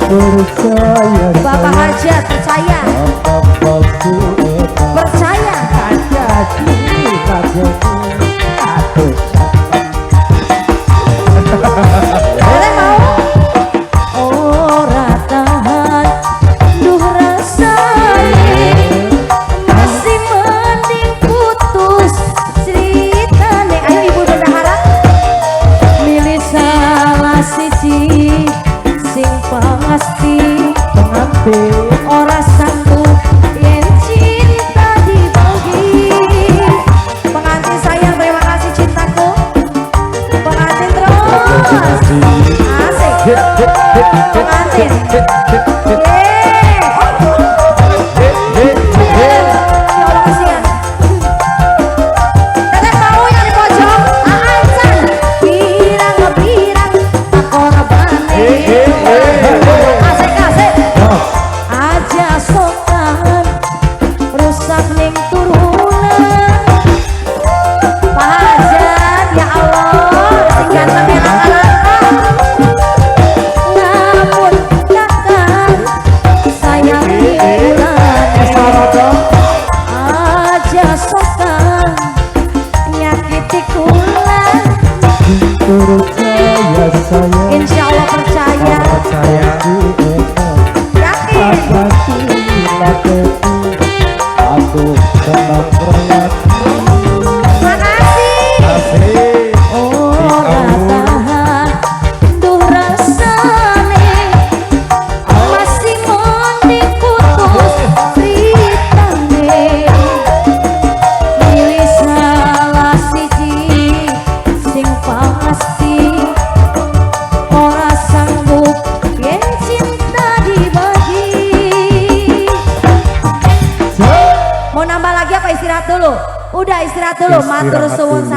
Percaya. Bapak Hajat percaya. Palsu. Percaya. Boleh mau? Ora tahan duh rasane, masih mending putus ceritane. Ayo, Ibu Bendahara, milih salah siji sing pasti. Pengantin. Ora sanggup yen cinta dibagi. Pengantin sayang, terima kasih cintaku. Pengantin terus asik. Pengantin. Yeay. Ya Allah, kasihan. Teteh mau yang di pojok Aancan pirang-pirang korbane. Asik asik. Aja sokan rusak ning turunan. Pak Hajat, ya Allah, sing ganteng yang langka-langka. Ngamun kakang sayang kulane. Aja sokan nyakiti kula. Percaya sayang. Insya Allah percaya. Percaya. Yakin. Aku senang. Makasih. Ora tahan duh rasane, masih mending putus ceritane. Milih salah siji sing pasti, ora sanggup yen cinta dibagi. Mau nambah lagi apa istirahat dulu? Udah, istirahat dulu. Matur Istirahat suwun. Dulu.